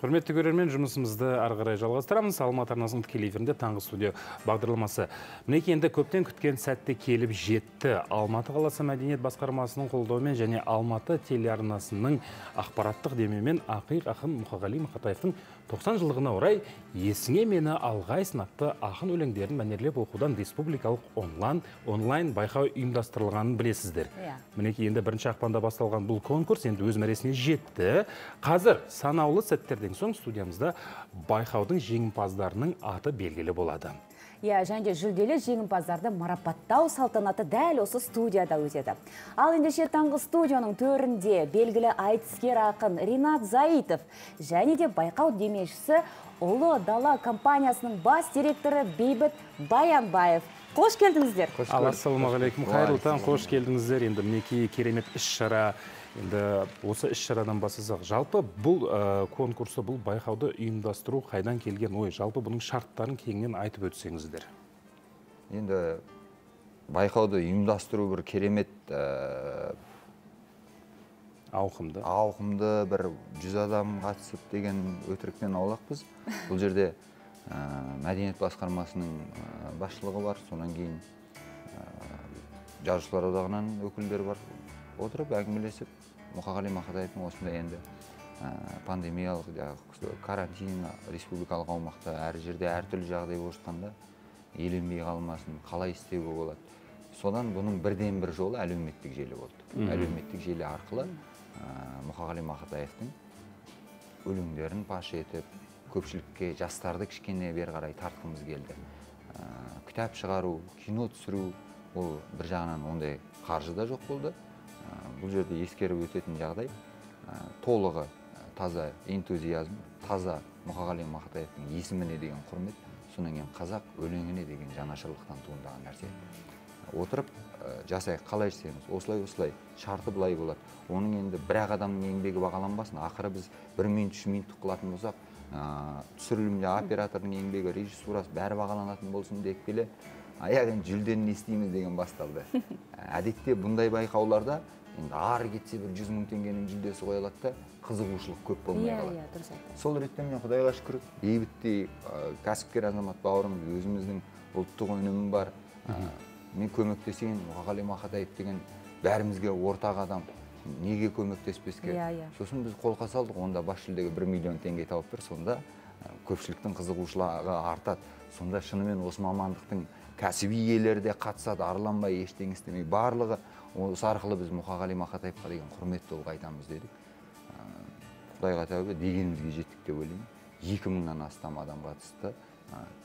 Құрметті көрермен, жұмысымызды ары қарай жалғастырамыз. Алматы арнасының тікелей эфирінде таңғы студия бағдарламасы. Мінекей, енді көптен күткен сәтте келіп жетті. Алматы қаласы мәдениет басқармасының қолдауымен және Алматы телеарнасының ақпараттық демеуімен ақиық ақын Мұқағали Мақатаевтың 90 жылдығына орай «Есіңе мені алғайсың» атты ақын өлеңдерін мәнерлеп оқудан республикалық онлайн байқау ұйымдастырылғанын білесіздер. Мінекей, енді 1 ақпанда басталған бұл конкурс енді өз мәресіне жетті. Қазір санаулы сәттерден соң студиямызда байқаудың жеңімпаздарының аты белгілі болады. Иә, және де жүлделі жеңімпаздарды марапаттау салтанаты дәл осы студияда өтеді. Ал ендеше таңғы студияның төрінде белгілі айтыскер ақын Ринат Заитов және де байқау демеушісі Ұлы Дала компаниясының бас директоры Бейбіт Баянбаев. Қош келдіңіздер. Ассалаумағалейкум, қайырлы таң, қош келдіңіздер. Енді мінекей керемет іс-шара. Енді осы іс-шарадан бастасақ, жалпы бұл конкурсы, бұл байқауды ұйымдастыру қайдан келген ой? Жалпы бұның шарттарын кеңінен айтып өтсеңіздер. Енді байқауды ұйымдастыру бір керемет ауқымды бір 100 адам қатысып деген өтіріктен аулақпыз. Бұл жерде мәдениет басқармасының басшылығы бар, сонан кейін Жазушылар одағынан өкілдер бар. Отырып әңгімелесіп, Мұқағали Мақатаевтың осындай енді пандемиялық карантин республикалық аумақта әр жерде әртүрлі жағдай болып жатқанда еленбей қалмасын, қалай істеуге болады. Содан бұның бірден бір жолы әлеуметтік желі болды. Әлеуметтік желі арқылы Мұқағали Мақатаевтың өлеңдерін паш етіп, көпшілікке жастарды кішкене бері қарай тартқымыз келді. Кітап шығару, кино түсіру, ол бір жағынан ондай қаржы да жоқ болды. Бұл жерде ескеріп өтетін жағдай, толығы таза энтузиазм, таза Мұқағали Мақатаевтың есіміне деген құрмет, содан кейін қазақ өлеңіне деген жанашырлықтан туындаған нәрсе. Отырып жасайық, қалай жасаймыз, осылай осылай, шарты былай болады. Оның енді бір-ақ адамның еңбегі бағаланбасын, ақыры біз 1 минут, 3 минуттық қылатын болсақ, түсірілімде оператордың еңбегі, режиссурасы бәрі бағаланатын болсын деп келе, аяқ енді жүлдені не істейміз деген басталды. Әдетте бұндай байқауларда енді ары кетсе бір 100 мың теңгенің жүлдесі қойылады да, қызығушылық көп болмай қалады. Сол ретте мен Құдайға шүкір, Бейбіттей кәсіпкер азамат бауырымыз, өзіміздің ұлттық өнімі бар. Мен көмектесейін, Мұқағали Мақатаев деген бәрімізге ортақ адам, неге көмектеспеске? Сосын біз қолқа салдық, онда бас жүлдеге 1 миллион теңге тауып бер, сонда көпшіліктің қызығушылығы артады. Сонда шынымен осы мамандықтың кәсіби иелері де қатысады, арланбай, ештеңе істемей, барлығы осы арқылы біз Мұқағали Мақатаевқа деген құрметті ұлғайтамыз дедік. Құдайға тәубе, дегенімізге жеттік деп ойлаймын. 2000-нан астам адам қатысты,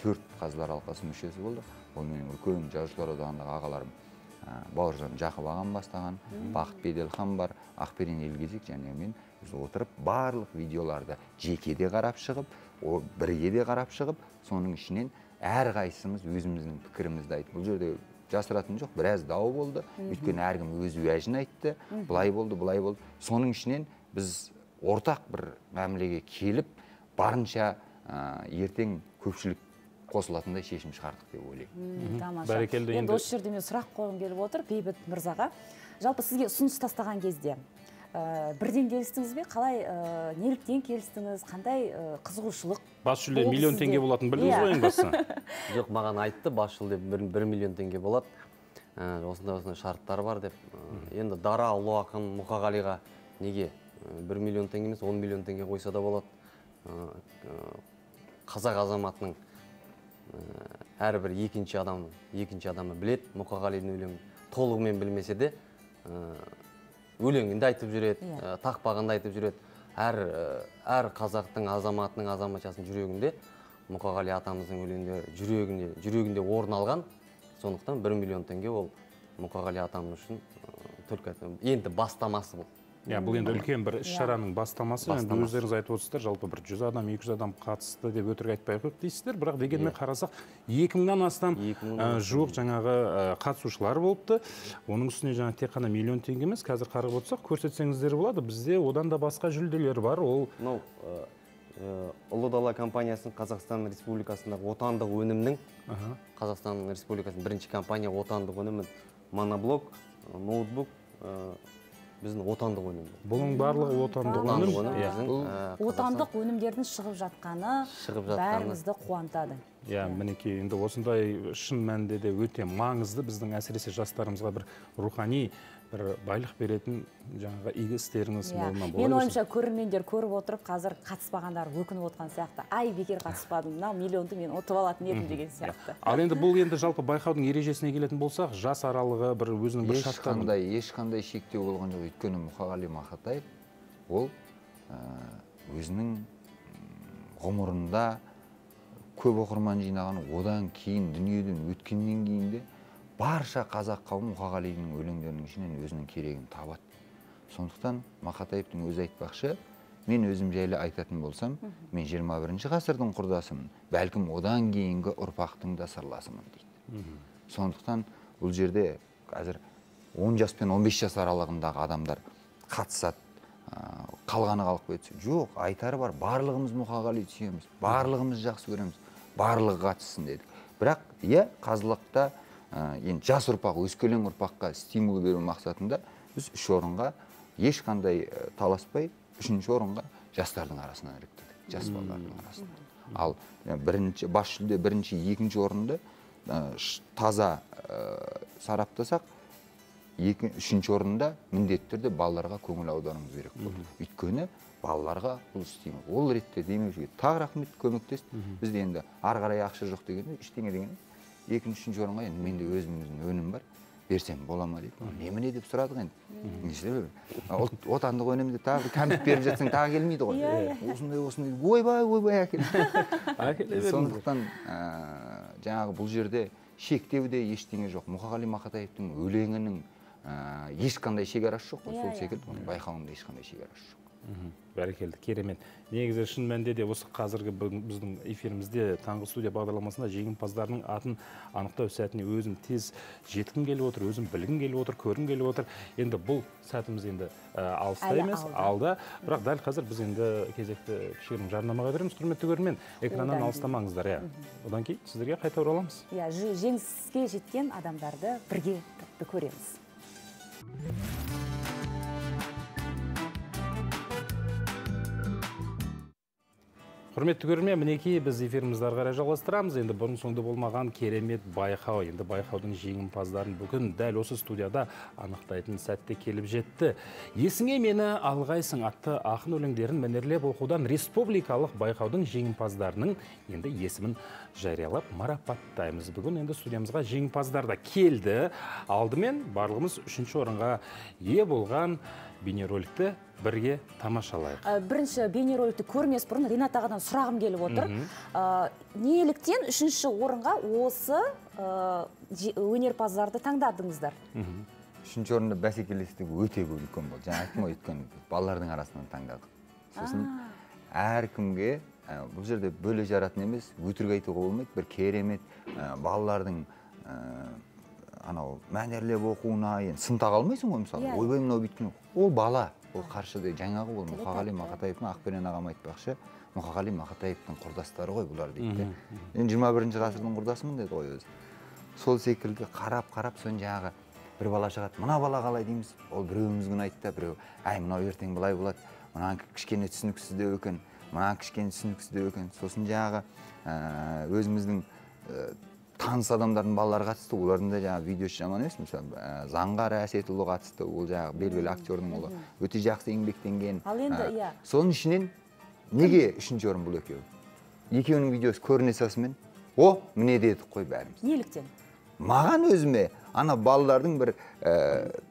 4 қазылар алқасы мүшесі болды. Ол менің үлкен Жазушылар одағындағы ағаларым Бауыржан Жақып ағам бастаған, Бақыт Беделхан бар, Ақберен Елгезек және мен. Біз отырып барлық видеоларды жеке де қарап шығып, бірге де қарап шығып, соның ішінен әрқайсымыз өзіміздің пікірімізді айтып, бұл жерде жасыратын жоқ, біраз дау болды, өйткені әркім өз уәжін айтты, былай болды, былай болды. Соның ішінен біз ортақ бір мәмілеге келіп, барынша ертең көпшілік қосылатындай шешім шығардық деп ойлаймын. Тамаша. Енді осы жерде мен сұрақ қойғым келіп отыр Бейбіт мырзаға. Жалпы сізге ұсыныс тастаған кезде бірден келістіңіз бе? Қалай, неліктен келістіңіз? Қандай қызығушылық? Бас жүлде миллион теңге болатын білдіңіз ғой ең бастысы? Жоқ, маған айтты, бас жүлде 1 миллион теңге болады. Осындай осындай шарттар бар деп. Енді дара ұлы ақын Мұқағалиға неге 1 миллион теңге емес, 10 миллион теңге қойса да болады. Қазақ азаматының әрбір екінші адамы біледі Мұқағалидың өлеңін, толығымен білмесе де өлеңін де айтып жүреді, тақпағын да айтып жүреді. Әр қазақтың азаматының, азаматшасының жүрегінде Мұқағали атамыздың өлеңдері жүрегінде орын алған. Сондықтан 1 миллион теңге ол Мұқағали атамыз үшін только енді бастамасы бұл. Бұл енді үлкен бір іс-шараның бастамасы. Енді өздеріңіз айтып отырсыздар, жалпы бір 100 адам, 200 адам қатысты деп өтірік айтпай қойып дейсіздер. Бірақ дегенмен қарасақ, 2000-нан астам жуық жаңағы қатысушылар болыпты. Оның үстіне жаңа тек қана миллион теңге емес, қазір қарап отырсақ, көрсетсеңіздер болады. Бізде одан да басқа жүлделер бар. Ол Ұлы Дала компаниясының Қазақстан Республикасындағы отандық өнімнің, Қазақстан Республикасының бірінші компания отандық өнімін моноблок, ноутбук, Біздің отандық өнім. Бұның барлығы отандық өнім. Отандық өнімдердің шығып жатқаны бәрімізді қуантады. Иә, мінекей, енді осындай шын мәнінде де өте маңызды біздің әсіресе жастарымызға бір рухани бір байлық беретін жаңағы игі істеріңіз молынан бола берсін. Мен ойымша көрермендер көріп отырып, қазір қатыспағандар өкініп отқан сияқты. Ай, бекер қатыспадым, мынау миллионды мен ұтып алатын едім деген сияқты. Ал енді бұл енді жалпы байқаудың ережесіне келетін болсақ, жас аралығы бір өзінің бір шарттары. Ешқандай шектеу болған жоқ. Өйткені Мұқағали Мақатаев ол өзінің ғұмырында көп оқырман жинаған, одан кейін дүниеден өткеннен кейін де барша қазақ қауымы Мұқағалидың өлеңдерінің ішінен өзінің керегін табады. Сондықтан Мақатаевтың өзі айтпақшы, мен өзім жайлы айтатын болсам, мен 21-ші ғасырдың құрдасымын, бәлкім одан кейінгі ұрпақтың да сырласымын дейді. Сондықтан бұл жерде қазір 10 жас пен 15 жас аралығындағы адамдар қатысады, қалғаны қалып кетсе, жоқ, айтары бар, барлығымыз Мұқағалиды сүйеміз, барлығымыз жақсы көреміз, барлығы қатыссын дедік. Бірақ, иә, қазылықта енді жас ұрпақ, өскелең ұрпаққа стимул беру мақсатында біз 3 орынға ешқандай таласпай, 3-ші орынға жастардың арасынан іріктедік, жас балалардың арасынан. Ал бірінші, бас жүлде бірінші, екінші орынды таза сараптасақ, 3-ші орында міндетті түрде балаларға көңіл аударуымыз керек болды. Өйткені балаларға бұл стимул. Ол ретте демеушіге тағы рахмет, көмектесті. Бізде енді ары қарай ақша жоқ дегенде, ештеңе дегенде, екінші, үшінші орынға енді менде өзіміздің өнім бар, берсем бола ма деп, немене деп сұрадық енді. Отандық өнімді тағы кәмпит беріп жатсаң тағы келмейді ғой. Осындай, осындай, ойбай, ойбай әкел. Сондықтан жаңағы бұл жерде шектеу де ештеңе жоқ. Мұқағали Мақатаевтың өлеңінің ешқандай шекарасы жоқ қой, сол секілді оның байқауында ешқандай шекарасы жоқ. Бәрекелді, керемет. Негізі шын мәнінде де осы қазіргі біздің эфирімізде таңғы студия бағдарламасында жеңімпаздардың атын анықтау сәтіне өзім тез жеткім келіп отыр, өзім білгім келіп отыр, көргім келіп отыр. Енді бұл сәтіміз енді алыста емес, алда. Бірақ дәл қазір біз енді кезекті кішігірім жарнамаға береміз, құрметті көрермен. Экраннан алыстамаңыздар, иә. Одан кейін сіздерге қайта ораламыз. Иә, жеңіске жеткен адамдарды бірге көреміз. Құрметті көрермен, мінекей біз эфирімізді ары қарай жалғастырамыз. Енді бұрын соңды болмаған керемет байқау. Енді байқаудың жеңімпаздарын бүгін дәл осы студияда анықтайтын сәтте келіп жетті. Есіңе мені алғайсың атты ақын өлеңдерін мәнерлеп оқудан республикалық байқаудың жеңімпаздарының енді есімін жариялап марапаттаймыз. Бүгін енді студиямызға жеңімпаздар да келді. Алдымен барлығымыз 3-ші орынға ие болған бейнероликті бірге тамашалайық. Бірінші бейнероликті көрмес бұрын Ринат ағадан сұрағым келіп отыр. Неліктен 3-ші орынға осы өнерпаздарды таңдадыңыздар? 3-ші орында бәсекелестік өте үлкен болды. Жаңа айттым ғой, өйткені балалардың арасынан таңдадық. Сосын әркімге бұл жерде бөле жаратын емес, өтірік айтуға болмайды. Бір керемет балалардың анау мәнерлеп оқуына енді сын таға алмайсың ғой мысалы. Ойбай мынау бүйткен. Ол бала, ол қаршыдай жаңағы ол Мұқағали Мақатаевтың Ақберен ағам айтпақшы, Мұқағали Мақатаевтың құрдастары ғой бұлар дейді. Енді 21-ші ғасырдың құрдасымын деді ғой өзі. Сол секілді қарап-қарап сон жаңағы бір бала шығады, мына бала қалай дейміз, ол біреуіміз күн айтты, біреу, әй мынау ертең былай болады, мынаның кішкене түсініксіздеу екен, мынаның кішкене түсініксіздеу екен. Сосын жаңағы өзіміздің таныс адамдардың балалары қатысты, олардың да жаңағы видеосы жаман емес, мысалы Заңғар Әсетұлы қатысты, ол жаңағы белгілі актердің ұлы, өте жақсы еңбектенген. Ал енді, иә. Соның ішінен неге 3-ші орын бұл екеуі? Екеуінің видеосы көріне салысымен, о, міне дедік қой бәріміз. Неліктен? Маған өзіме ана балалардың бір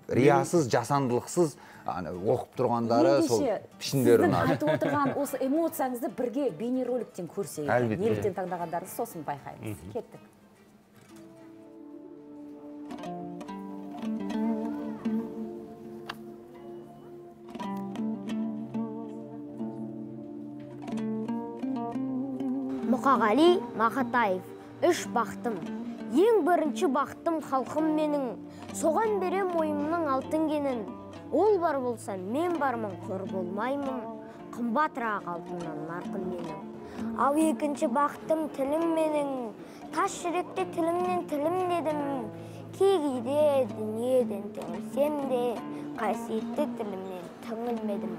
риясыз, жасандылықсыз оқып тұрғандары сол пішіндері ұнады. Сіздің айтып отырған осы эмоцияңызды бірге бейнероликтен көрсек, неліктен таңдағандарыңызды сосын байқаймыз. Кеттік. Мұқағали Мақатаев, үш бақытым. Ең бірінші бақытым халқым менің. Соған берем ойымның алтын кенін. Ол бар болса, мен бармын, қор болмаймын. Қымбатырақ алтыннан нарқым менің. Ал екінші бақытым тілім менің. Тас жүректе тілімнен тілім дедім. Кей-кейде дүниеден түңілсем де, қасиетті тілімнен түңілмедім.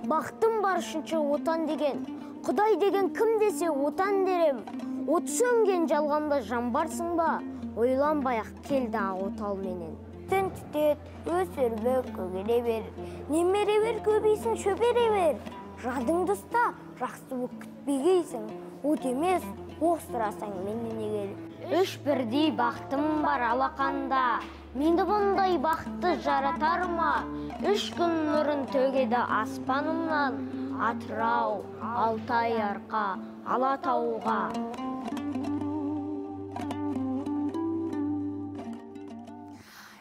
Бақытым бар үшінші отан деген, Құдай деген кім десе отан дерем. От сөнген жалғанда жан барсың ба, ойланбай-ақ келді отал менен. Түн түтет, өсірбе, көгере бер, немере бер, көбейсін, шөбере бер. Жадыңды ұста, жақсы боп күтпегейсің, от емес, оқ сұрасаң менен егер. Үш бірдей бақытым бар алақанда, мені бұндай бақытты жаратар ма? Үш күн нұрын төгеді аспанымнан, Атырау, Алтай арқа, Алатауға.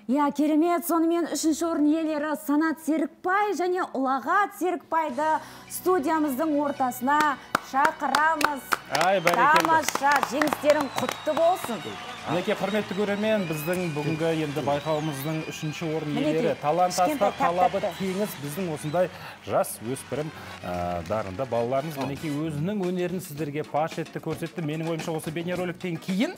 Иә, керемет. Сонымен үшінші орын иелері Санат Серікбай және Ұлағат Серікбайды студиямыздың ортасына шақырамыз. Ай, бәрекелді. Тамаша, жеңістерің құтты болсын. Мінекей, құрметті көрермен, біздің бүгінгі енді байқауымыздың үшінші орын иелері Талант кішкентай Асқар талабы тәп-тәтті. Теңіз, біздің осындай жас өспірім дарынды балаларымыз мінекей өзінің өнерін сіздерге паш етті, көрсетті. Менің ойымша, осы бейнероликтен кейін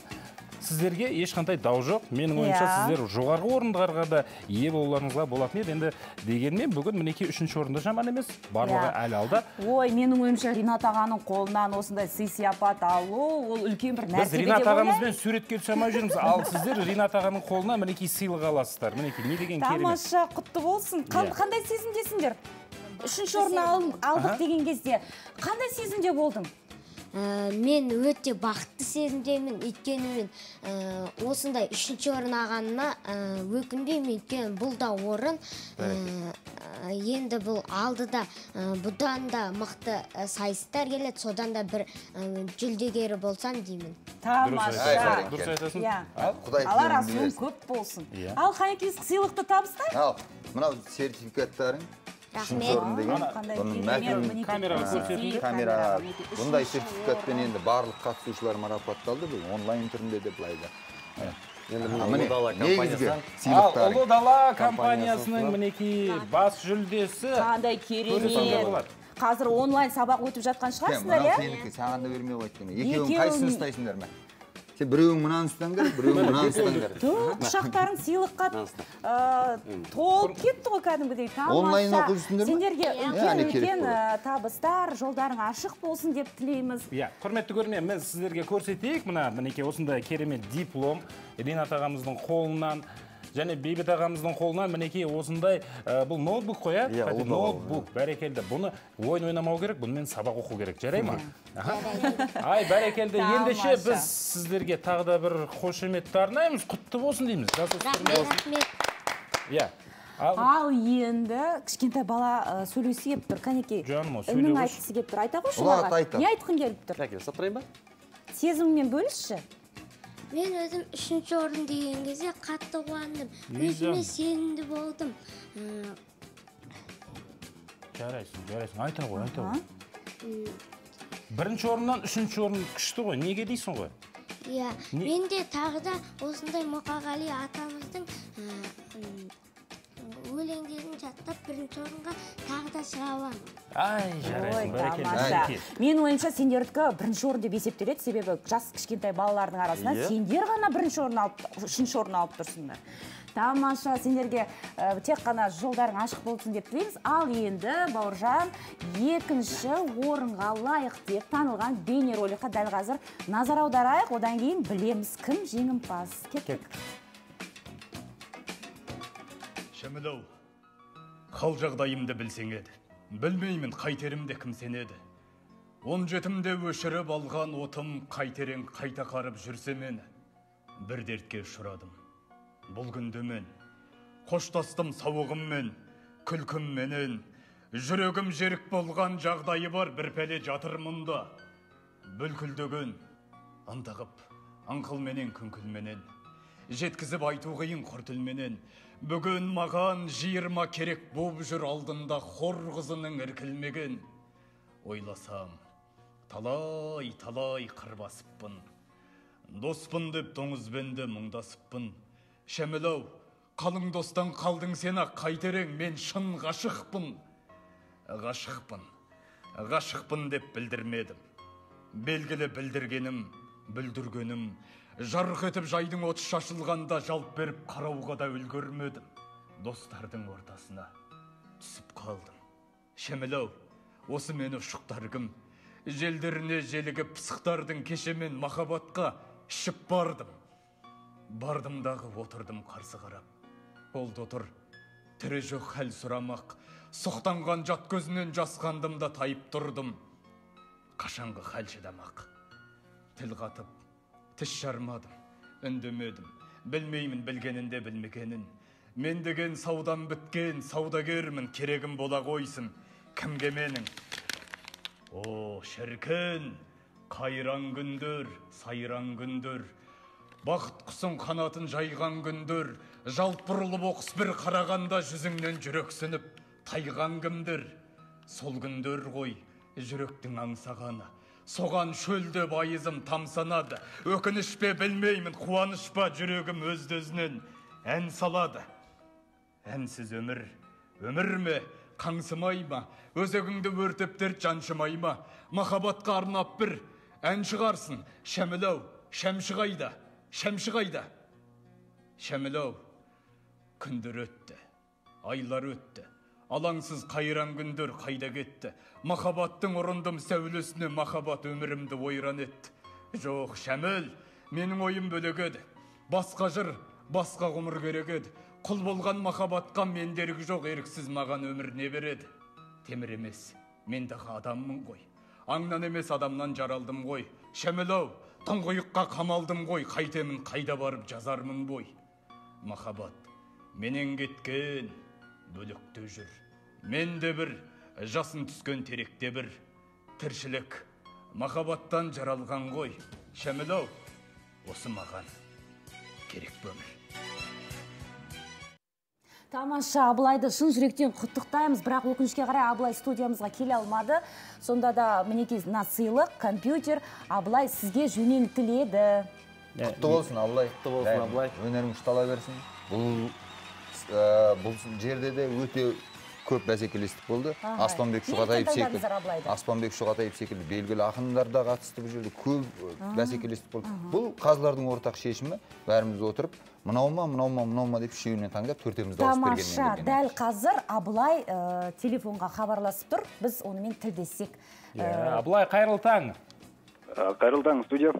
сіздерге ешқандай дау жоқ. Менің ойымша, сіздер жоғарғы орындарға да ие болуларыңызға болатын еді. Енді дегенмен бүгін мінекей үшінші орында жаман емес, барлығы әлі алда. Ой, менің ойымша, Ринат ағаның қолынан осындай сый-сияпат алу, ол үлкен бір Біз мәртебе Ринат деп ойлаймын. ағамызбен суретке түсе алмай жүрміз, ал сіздер Ринат ағаның қолынан мінекей сыйлық аласыздар. Мінекей, не деген керемет. Тамаша, құтты болсын. Қандай сезімдесіңдер? Үшінші орын алдық деген кезде қандай сезімде болдың? Мен өте бақытты сезімдемін, өйткені мен осындай үшінші орын алғаныма өкінбеймін, өйткені бұл да орын. Енді бұл алдыда бұдан да мықты сайыстар келеді, содан да бір жүлдегері болсам деймін. Тамаша. Дұрыс айтасың. Иә. Ал, Құдай Алар тілегін асуың берсін. көп болсын. Иә. Ал, Қанекей, сыйлықты табыстайық. Ал, мынау сертификаттарың. Рахмет. Үшінші орын деген. Қандай Бұның керемет, мәтін мінекей. Камераға көрсетіңдер. Камера. Камераға, мінекей, Бұндай үшінші сертификатпен орын. енді барлық қатысушылар марапатталды. Бұл онлайн түрінде де былай да. Енді мына Міне, Ұлы Дала негізгі компаниясынан Ал, сыйлықтарың. Ұлы Дала компаниясының Компаниясының мінекей бас жүлдесі. Қандай Көрсетсең керемет. болады. Қазір онлайн сабақ өтіп жатқан Сен, шығарсыңдар, мынау иә? сенікі, саған да бермей қойды деме. Екеуің Екеуің- қайсысын ұстайсыңдар ма? Сен біреуің мынаны ұстаңдар, біреуің мынаны ұстаңдар. Ту, құшақтарың сыйлыққа толып кетті ғой кәдімгідей. Тамаша. Онлайн оқып жүрсіңдер ме? Сендерге Иә, үлкен әне керек үлкен болады. табыстар, жолдарың ашық болсын деп тілейміз. Иә, құрметті көрермен, біз сіздерге көрсетейік. Мына мінекей осындай керемет диплом Ринат ағамыздың қолынан және Бейбіт ағамыздың қолынан мінекей осындай бұл ноутбук қой, ә? Иә, Қате, ұлы дала, ноутбук, бәрекелді. Бұны ойын ойнамау керек, бұнымен сабақ оқу керек, жарай ма? Аха. Ай, бәрекелді. Ендеше Тамаша. біз сіздерге тағы да бір қошеметті арнаймыз, құтты болсын дейміз. Жасөспірім Рахмет, болсын. рахмет. Иә. Ал, Ал енді кішкентай бала сөйлегісі келіп тұр, қанекей. Жаным ау, сөйлей Үнің қойшы. айтқысы келіп тұр. Айта қойшы Ұлағат маған. айтады. Не айтқың келіп тұр? Әкел, ұстап тұрайын ба? Сезіміңмен бөлісші. Мен өзім үшінші орын деген кезде қатты қуандым. Не Өзіме жаным? сенімді болдым. Жарайсың, жарайсың. Айта ғой, айта ғой. Бірінші орыннан үшінші орын күшті ғой. Неге дейсің ғой? Иә, Не- мен де тағы да осындай Мұқағали атамыздың өлеңдерін жаттап бірінші орынға тағы да шыға аламын. Ай, Ой, жарайсың, бәрекелді. тамаша. Мінекей. Менің ойымша, сендердікі бірінші орын деп есептеледі, себебі жас кішкентай балалардың арасынан Иә. сендер ғана бірінші орын алып, үшінші орын алып тұрсыңдар. Тамаша, сендерге тек қана жолдарың ашық болсын деп тілейміз. Ал енді Бауыржан екінші орынға лайық деп танылған бейнероликқа дәл қазір назар аударайық. Одан кейін білеміз, кім жеңімпаз. Кеттік. Шәміл-ау, хал жағдайымды білсең еді. Білмеймін, қайтерімде кім сенеді. Он жетімде өшіріп алған отым қайтерең қайта қарып жүрсе мені. Бір дертке ұшырадым. Бұл күнде мен қоштастым сауығыммен, күлкімменен. Жүрегім жерік болған жағдайы бар бір пәле жатыр мұнда. Бүлкілдеген, ынтығып, аңқылменен, күңкілменен. Жеткізіп айту қиын құр тілменен. Бүгін маған 20 керек боп жүр алдында хор қызының іркілмеген. Ойласам, талай-талай қыр басыппын. Доспын деп доңызбен де мұңдасыппын. Шәміл-ау, қалың достан қалдың сен ақ, қайтерең мен шын ғашықпын. Ғашықпын, ғашықпын деп білдірмедім. Белгілі білдіргенім, бүлдіргенім. Жарқ етіп жайдың оты шашылғанда жалп беріп қарауға да үлгермедім. Достардың ортасына түсіп қалдым. Шәміл-ау, осы мені ұшықтар кім? Желдеріне желігіп пысықтардың кешемен махаббатқа ішіп бардым. Бардым дағы отырдым қарсы қарап. Болды отыр, тірі жоқ хәл сұрамақ. Соқтанған жат көзінен жасқандым да тайып тұрдым. Қашанғы хәл шыдамақ. Тіл қатып, тіс жармадым, үндемедім. Білмеймін білгенінде білмегенін. Мен деген саудам біткен, саудагермін, керегім бола қойсын. Кімге менің? О, шіркін, қайран күндер, сайран күндер. Бақыт құсың қанатын жайған күндер, жалт бұрылып оқыс бір қарағанда жүзіңнен жүрексініп тайған кімдер? Сол күндер ғой жүректің аңсағаны. Соған шөлдеп айызым тамсанады. Өкініш пе білмеймін, қуаныш па, жүрегім өз-өзінен ән салады. Әнсіз өмір, өмір ме, қаңсымай ма, өзегіңді өртеп дерт жаншымай ма, махаббатқа арнап бір ән шығарсын. Шәміл-ау, шәмші қайда? Шәмші қайда? Шәміл-ау, күндер өтті, айлар өтті, алаңсыз қайран күндер қайда кетті? Махаббаттың ұрындым сәулесіне махаббат өмірімді ойран етті. Жоқ, Шәміл, менің ойым бөлек еді. Басқа жыр, басқа ғұмыр керек еді. Құл болған махаббатқа мен дерек жоқ, еріксіз маған өмір не береді? Темір емес, мен дағы адаммын ғой. Аңнан емес, адамнан жаралдым ғой. Шәміл-ау, тұңғиыққа қамалдым ғой, қайтемін, қайда барып жазармын бой. Махаббат менен кеткен, бөлікте жүр. Мен де бір, жасын түскен теректе бір. Тіршілік махаббаттан жаралған ғой. Шәміл-ау, осы маған керек өмір. Тамаша, Абылайды шын жүректен құттықтаймыз, бірақ өкінішке қарай Абылай студиямызға келе алмады. Сонда да мінекей мына сыйлық, компьютер Абылай сізге жөнелтіледі. Құтты болсын, Абылай. Құтты болсын, Абылай. Өнерің ұштала берсін. Бұл жерде де өте көп бәсекелестік болды. Аспанбек Шұғатаев секілді, Аспанбек Шұғатаев секілді белгілі ақындар да қатысты бұл жерде, көп бәсекелестік болды. Бұл қазылардың ортақ шешімі, бәріміз отырып, мынау ма, мынау ма, мынау ма деп үшеуінен таңдап төртеуміз дауыс бергеннен Тамаша, дәл қазір Абылай телефонға хабарласып тұр, біз онымен тілдессек. Абылай, қайырлы таң. Қайырлы таң, студия.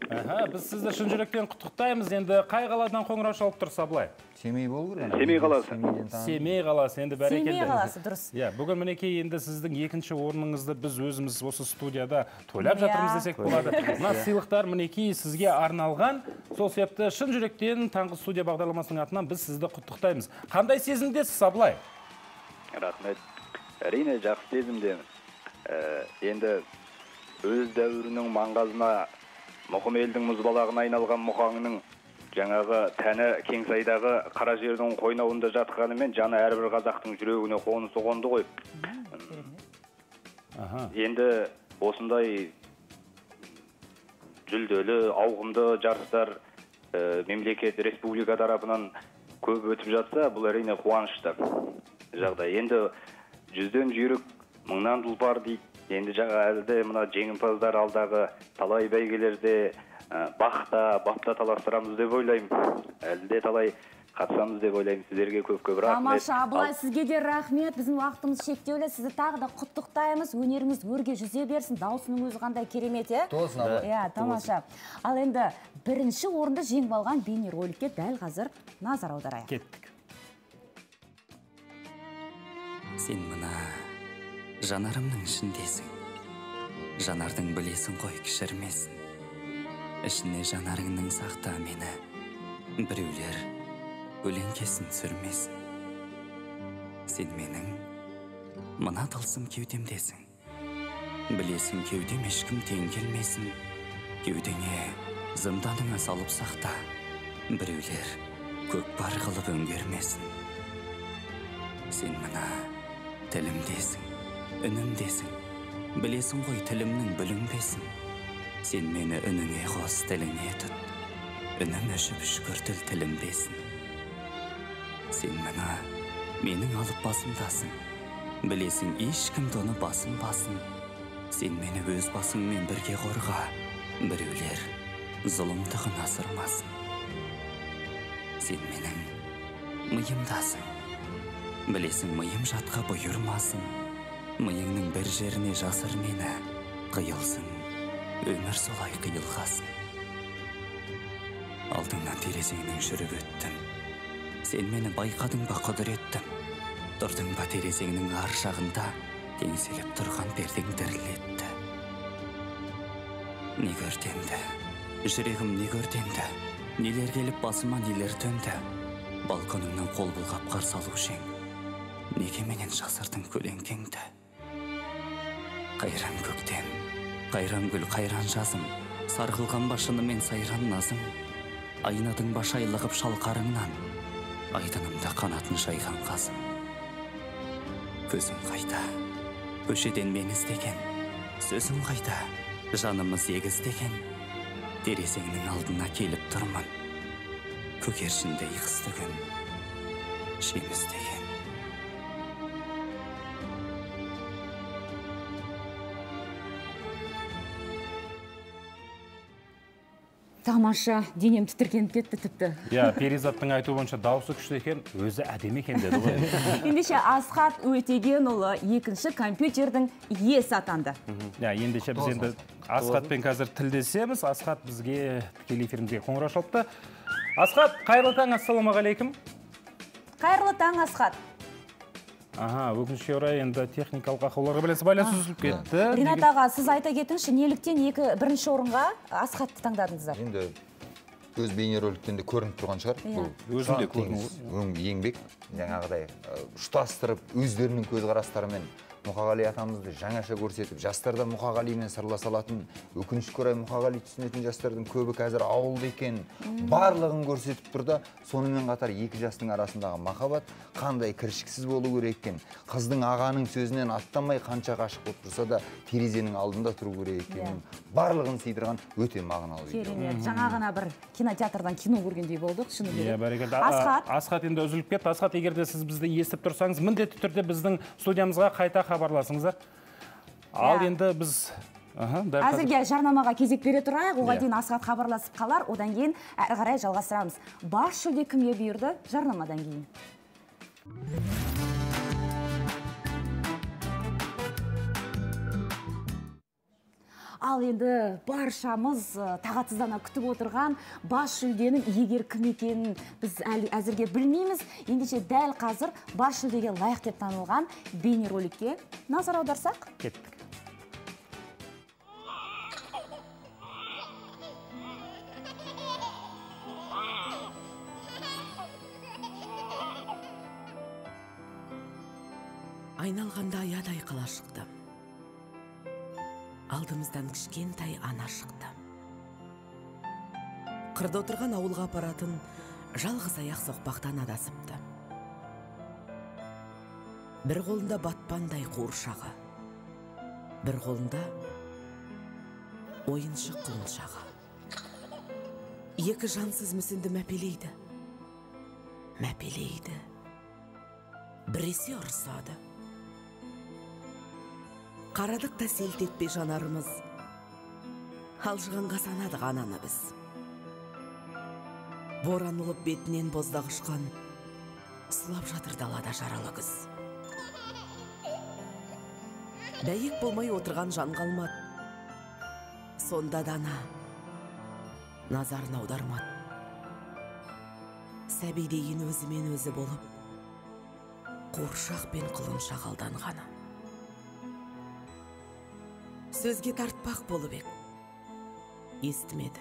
Біз сізді шын жүректен құттықтаймыз. Енді қай қаладан қоңырау шалып тұрсыз, Абылай? Семей болу керек. Семей қаласы. Семей қаласы, енді бәрекелді. Семей қаласы, дұрыс. Иә, бүгін мінекей енді сіздің екінші орныңызды біз өзіміз осы студияда тойлап жатырмыз десек болады. Мына сыйлықтар мінекей сізге арналған. Сол себепті шын жүректен таңғы студия бағдарламасының атынан біз сізді құттықтаймыз. Қандай сезімдесіз, Абылай? Рахмет. Әрине, жақсы сезімдемін. Енді өз дәуірінің маңғазына, мұқым елдің мұзбалағына айналған Мұқаңның жаңағы тәні Кеңсайдағы қара жердің қойнауында жатқанымен жаны әрбір қазақтың жүрегіне қонысы қонды ғой. Енді осындай жүлделі, ауқымды жарыстар мемлекет, республика тарапынан көп өтіп жатса, бұл әрине қуанышты жағдай. Енді жүзден жүйрік, мыңнан тұлпар дейді. Енді әлі де мына жеңімпаздар алдағы талай бәйгелерде бақта, бапта таластырамыз деп ойлаймын. Әлі де талай қатысамыз деп ойлаймын. Сіздерге көп-көп рахмет. Тамаша, Абылай, сізге де рахмет. Біздің уақытымыз шектеулі. Сізді тағы да құттықтаймыз. Өнеріңіз өрге жүзе берсін. Даусының өзі қандай керемет, е? Тосын, Абылай. Иә, тамаша. Ал енді бірінші орынды жеңіп алған бейнероликке дәл қазір назар аударайық. Кеттік. Сен мына жанарымның ішіндесің. Жанардың білесің ғой кішірмесін. Ішіне жанарыңның сақта мені. Біреулер көлеңкесін түсірмесін. Сен менің мына тылсым кеудемдесің. Білесің кеудем ешкім тең келмесін. Кеудеңе зынданыңа салып сақта. Біреулер көкпар қылып өңгермесін. Сен мына тілімдесің, үнімдесің. Білесің ғой тілімнің бүлінбесін. Сен мені үніңе қос, тіліңе тұт. Үнім өшіп үшкір тіл тілінбесін. Сен мына менің алып басымдасың. Білесің ешкім тоны басынбасын. Сен мені өз басыңмен бірге қорға. Біреулер Зұлымдығын асырмасын. Сен менің миымдасың. Білесің, миым жатқа бұйырмасын. Миыңның бір жеріне жасыр мені. Қиылсын, өмір солай қиылғасын. Алдыңнан терезеңнің жүріп өттім. Сен мені байқадың ба, құдіреттім. Тұрдың ба терезеңнің ар жағында, теңселіп тұрған пердең дірілетті. Не көрденді, жүрегім не көрденді, нелер келіп басыма нелер төнді. Балконыңнан қол бұлғап қарсы алушы ең. Неге менен жасырдың көлеңкеңді? Қайран көктем, қайран гүл, қайран жазым, сарғылған ба шынымен сайран назым. Айнадың ба шайлығып шалқарыңнан, айдынымда қанатын жайған қазым. Көзім қайда, көшеден мен іздеген, сөзім қайда, жанымыз егіздеген. Терезеңнің алдына келіп тұрмын, көгершіндей қысты күн, жеміс деген. Тамаша, денем тітіркеніп кетті тіпті. Иә, Перизаттың айтуы бойынша дауысы күшті екен, өзі әдемі екен деді ғой. Ендеше Асхат Өтегенұлы екінші компьютердің иесі атанды. Иә, ендеше біз енді Асхатпен қазір тілдесеміз. Асхат бізге тікелей эфирімізге қоңырау шалыпты. Асхат, қайырлы таң, ассалаумағалейкум. Қайырлы таң, Асхат. Аха, өкінішке орай енді техникалық ақауларға байланысты байланыс үзіліп кетті. Ринат аға, сіз айта кетіңізші, неліктен бірінші орынға Асхатты таңдадыңыздар? Енді өз бейнероликтен де көрініп тұрған шығар. Бұл өзінде көрініп еңбек, жаңағыдай ұштастырып, өздерінің көзқарастарымен Мұқағали атамызды жаңаша көрсетіп, жастарда Мұқағалимен сырласа алатын, өкінішке орай Мұқағали түсінетін жастардың көбі қазір ауылда екен, барлығын көрсетіп тұр да, сонымен қатар екі жастың арасындағы махаббат қандай кіршіксіз болу керек екен, қыздың ағаның сөзінен аттамай қанша ғашық болып тұрса да терезенің алдында тұру керек екенін барлығын сыйдырған өте мағыналы видео. Керемет. Жаңа ғана бір кинотеатрдан кино көргендей болдық, шыны керек. Иә, бәрекелді. Асхат енді үзіліп кетті. Асхат, егер де сіз бізді естіп тұрсаңыз, міндетті түрде біздің студиямызға қайта хабарласыңыздар. Ал енді біз әзірге жарнамаға кезек бере тұрайық. Оған дейін Асхат хабарласып қалар, одан кейін әрі қарай жалғастырамыз. Бас жүлде кімге бұйырды жарнамадан кейін. Ал енді баршамыз тағатсыздана күтіп отырған бас жүлденің иегері кім екенін біз әзірге білмейміз. Ендеше дәл қазір бас жүлдеге лайық деп танылған бейнероликке назар аударсақ. Кеттік. Айналғанда аядай қала шықты. Алдымыздан кішкентай ана шықты. Қырда отырған ауылға апаратын жалғыз аяқ соқпақтан адасыпты. Бір қолында батпандай қуыршағы, бір қолында ойыншық құлыншағы. Екі жансыз мүсінді мәпелейді, мәпелейді, біресе ұрсады. Қарадық та селт етпей жанарымыз, алжығанға санадық ананы біз. Боран ұлып бетінен боздақ ұшқан, сұлап жатыр далада жаралы күз. Бәйек болмай отырған жан қалмады, сонда да ана назарын аудармады. Сәби дейін өзімен өзі болып, қуыршақ пен құлыншақ алданғаны. Сөзге тартпақ болып ек, естімеді.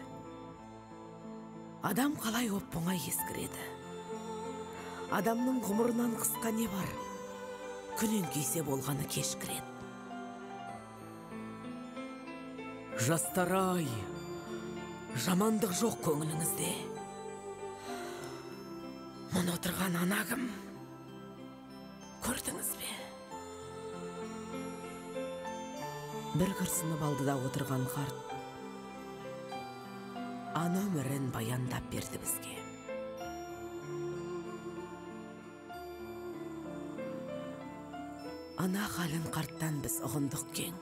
Адам қалай оп-оңай ескіреді. Адамның ғұмырынан қысқа не бар, күн еңкейсе болғаны кеш кіреді. Жастар ай, жамандық жоқ көңіліңізде. Мұны отырған ана кім, көрдіңіз бе? Бір күрсініп алдыда отырған қарт ана өмірін баяндап берді бізге. Ана халін қарттан біз ұғындық кең.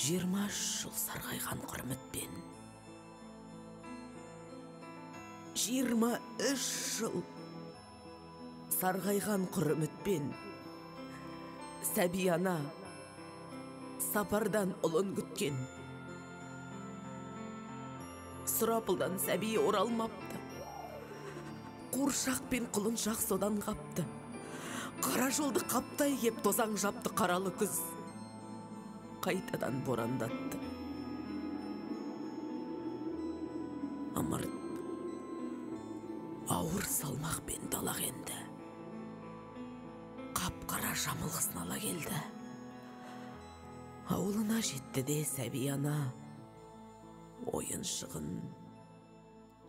23 жыл сарғайған құрметпен. 23 жыл сарғайған құрметпен. Сәби ана сапардан ұлын күткен. Сұрапылдан сәби оралмапты. Қуыршақ пен құлыншақ содан қапты. Қара жолды қаптай кеп тозаң жапты қаралы күз. Қайтадан борандатты. Ымырт ауыр салмақпен далақ енді. Қап-қара жамылғысын ала келді. Ауылына жетті де сәби ана ойыншығын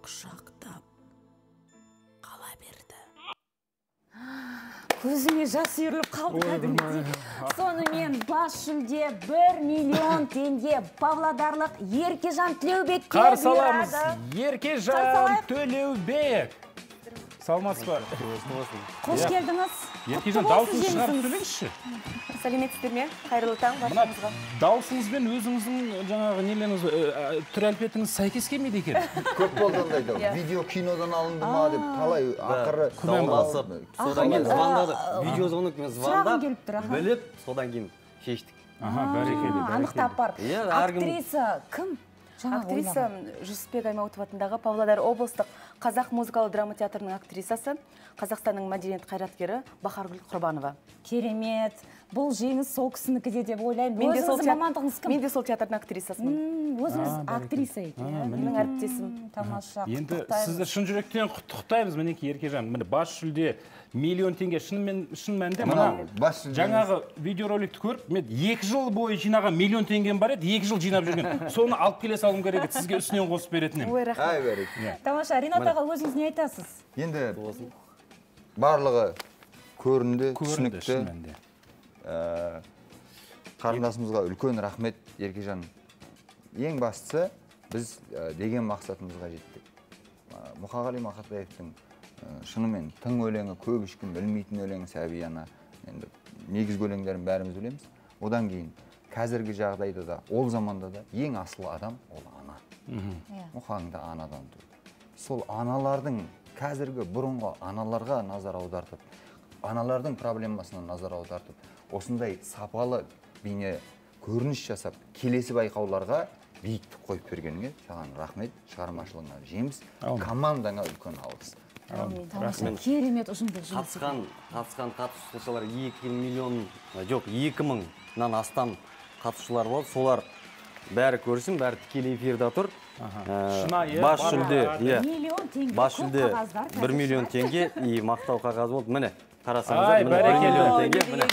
құшақтап қала берді. Көзіме жас үйіріліп қалды кәдімгідей. Сонымен бас жүлде 1 миллион теңге павлодарлық Еркежан Тілеубекке қарсы аламыз. Еркежан Төлеубек. Саламатсыз ба? Қош келдіңіз. Еркежан, дауысыңызды шығарып сөйлеңізші. Сәлеметсіздер ме? Қайырлы таң баршаңызға. Дауысыңыз бен өзіңіздің жаңағы нелеріңіз, түр әлпетіңіз сәйкес келмейді екен. Көп болды ондай да. Видео кинодан алынды ма деп талай ақыры дауласып, содан кейін звондадық. Видеозвонокпен звондап, біліп, содан кейін шештік. Аха, бәрекелді. Анықтап барып. Актриса кім? Актриса Жүсіпбек Аймауытов атындағы Павлодар облыстық Қазақ музыкалы драма театрының актрисасы, Қазақстанның мәдениет қайраткері Бахаргүл Құрбанова. Керемет. Бұл жеңіс сол кісінікі де деп ойлаймын. Өзіңіздің мамандығыңыз кім? Мен де сол театрдың актрисасымын. Өзіңіз актриса екен. Менің әріптесім. Тамаша. Енді сізді шын жүректен құттықтаймыз, мінекей Еркежан. Міне бас жүлде миллион теңге. Шын мәнінде мына жаңағы видеороликті көріп, мен 2 жыл бойы жинаған миллион теңгем бар еді, 2 жыл жинап жүрген. Соны алып келе салуым керек еді, сізге үстінен қосып беретін едім. Ой, рахмет. Тамаша, Ринат аға, өзіңіз не айтасыз? Енді барлығы көрінді, түсінікті. Қарындасымызға үлкен рахмет, Еркежан. Ең бастысы, біз деген мақсатымызға жеттік. Мұқағали Мақатаевтың шынымен тың өлеңі, көп ешкім білмейтін өлеңі Сәби ана. Енді негізгі өлеңдерін бәріміз білеміз. Одан кейін қазіргі жағдайда да, ол заманда да ең асыл адам ол ана. Мұқаң да анадан туды. Сол аналардың қазіргі бұрынғы аналарға назар аудартып, аналардың проблемасына назар аудартып, осындай сапалы бейне көрініс жасап, келесі байқауларға биіктік қойып бергеніңе саған рахмет, шығармашылығыңа жеміс, командаңа үлкен алғыс. Керемет ұжымдық жұмыс. Қатысқан қатысушылар 2 миллион, жоқ, 2 мыңнан астам қатысушылар болды. Солар бәрі көрсін, бәрі тікелей эфирде тұр. Шынайы бас жүлде, бас жүлде 1 миллион теңге и мақтау қағазы болды. Міне, қарасаңыздар, міне 1 миллион теңге, міне.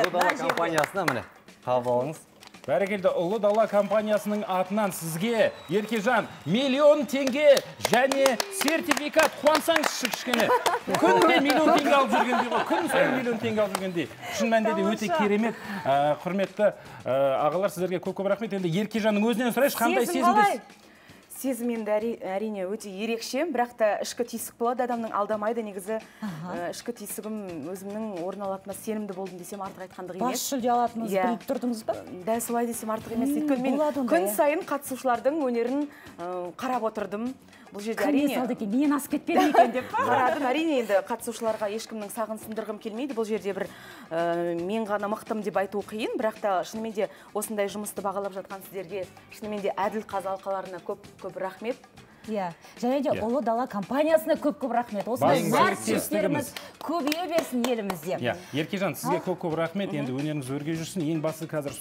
Ұлы Дала компаниясына, міне, қабыл алыңыз. Бәрекелді, Ұлы Дала компаниясының атынан сізге, Еркежан, миллион теңге және сертификат. Қуансаңызшы кішкене. Күнде миллион теңге алып жүргендей ғой, күн сайын миллион теңге алып жүргендей. Шын мәнінде де өте керемет. Құрметті ағалар, сіздерге көп-көп рахмет. Енді Еркежанның өзінен сұрайыншы, қандай сезімдесіз? Сезім енді әрине өте ерекше, бірақ та ішкі түйсік болады, адамның алдамайды негізі. Ішкі түйсігім өзімнің орын алатыныма сенімді болдым десем артық айтқандық емес. Бас жүлде алатыныңызды біліп тұрдыңыз ба? Дәл солай десем артық емес. Өйткені мен күн сайын қатысушылардың өнерін қарап отырдым. Бұл жерде әрине кім салды екен, менен асып кетпеді екен деп па? Қарадым, әрине енді қатысушыларға ешкімнің сағын сындырғым келмейді. Бұл жерде бір мен ғана мықтым деп айту қиын, бірақ та шынымен де осындай жұмысты бағалап жатқан сіздерге шынымен де әділ қазы алқаларына көп-көп рахмет. Иә, және де Ұлы Дала компаниясына көп-көп рахмет. Осындай серіктестеріміз көбейе берсін елімізде. Иә, Еркежан, сізге көп-көп рахмет. Енді өнеріңіз өрге жүрсін. Ең бастысы қазір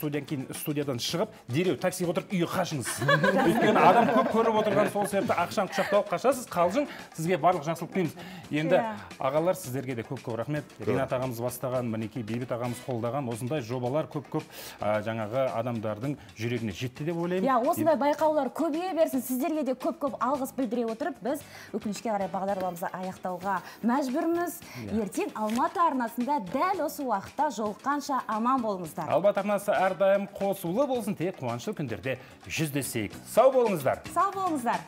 студиядан шығып, дереу таксиге отырып үйге қашыңыз. Өйткені адам көп көріп отырған сол себепті ақшаны құшақтап қашасыз, қалжың. Сізге барлық жақсылық тілейміз. Енді ағалар, сіздерге де көп-көп рахмет. Ринат ағамыз бастаған, мінекей Бейбіт ағамыз қолдаған осындай жобалар көп-көп жаңағы адамдардың жүрегіне жетті деп ойлаймын. Иә, осындай байқаулар көбейе берсін. Сіздерге де көп-көп алғыс білдіре отырып, біз өкінішке қарай бағдарламамызды аяқтауға мәжбүрміз. Ертең Алматы арнасында дәл осы уақытта жолыққанша аман болыңыздар. Алматы арнасы әрдайым қосулы болсын, тек қуанышты күндерде жүздесейік. Сау болыңыздар. Сау болыңыздар.